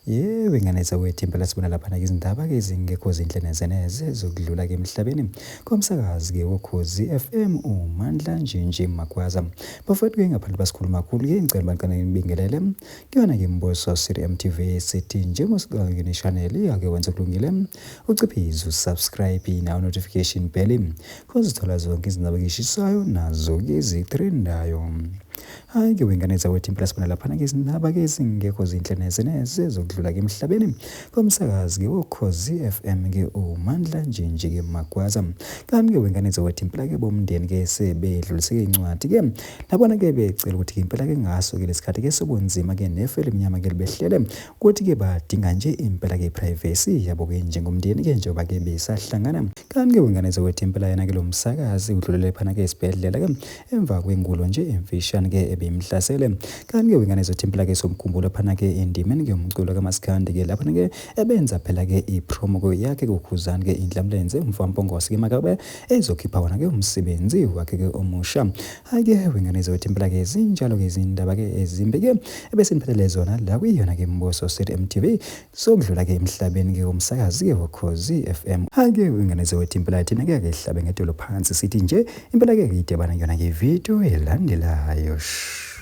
Yebo ingane zakwethu impela sibona laphana-ke izindaba-ke ezingekho zinhle neze neze zokudlula-ke emhlabeni komsakazi-ke woKhozi FM uMandla Njinji Magwaza. Bafowethu-ke ngaphandle basikhuluma kakhulu-ke ngicela baqale ngibingelele kuyona-ke Mbuso City MTV sithi njengoba siqala-ke ne-channel ake wenze kulungile uciphize usubscribe nawo notification bell khona zonke izindaba eshisayo nazo-ke ezitrendayo. Hhayi ke wengane zakwethu impela sibona laphana ke izindaba ke ezingekho zinhle neze neze zokudlula ke emhlabeni komsakazi ke woKhozi FM ke uMandla Njinji ke Magwaza. Kanti ke wengane zakwethu impela ke bomndeni ke sebedluliseke incwadi ke labona ke becela ukuthi impela ke ngaso ke lesikhathi ke sobunzima ke nefu elimnyama ke libehlele ukuthi ke badinga nje impela ke privacy yabo ke njengomndeni ke njengoba ke besahlangana. Kanti ke wengane zakwethu impela yena ke lo msakazi udlulele phana ke esibhedlela ke Emva kwengulo nje emfishane ke ebimhlasele. Kanti ke wengane zothimpela ke somkhumbulo phana ke endimeni ke umculo kaMaskandi ke laphana ke ebenza phela ke ipromo ke yakhe kukhuzani ke inhlamlenze umfampongosi ke makabe ezokhipha wona ke umsebenzi wakhe ke omusha. Hayi ke wengane zothimpela ke zinjalo ke izindaba ke ezimbi ke ebesiniphathele zona la kuyona ke Mbuso City MTV. Sokudlula ke emhlabeni ke umsakazi ke woKhozi FM. Hayi ke ingane zewethu impela thina ke ake hlabe ngedolo phansi sithi nje impela ke idebana kuyona ke video elandelayo. Shh.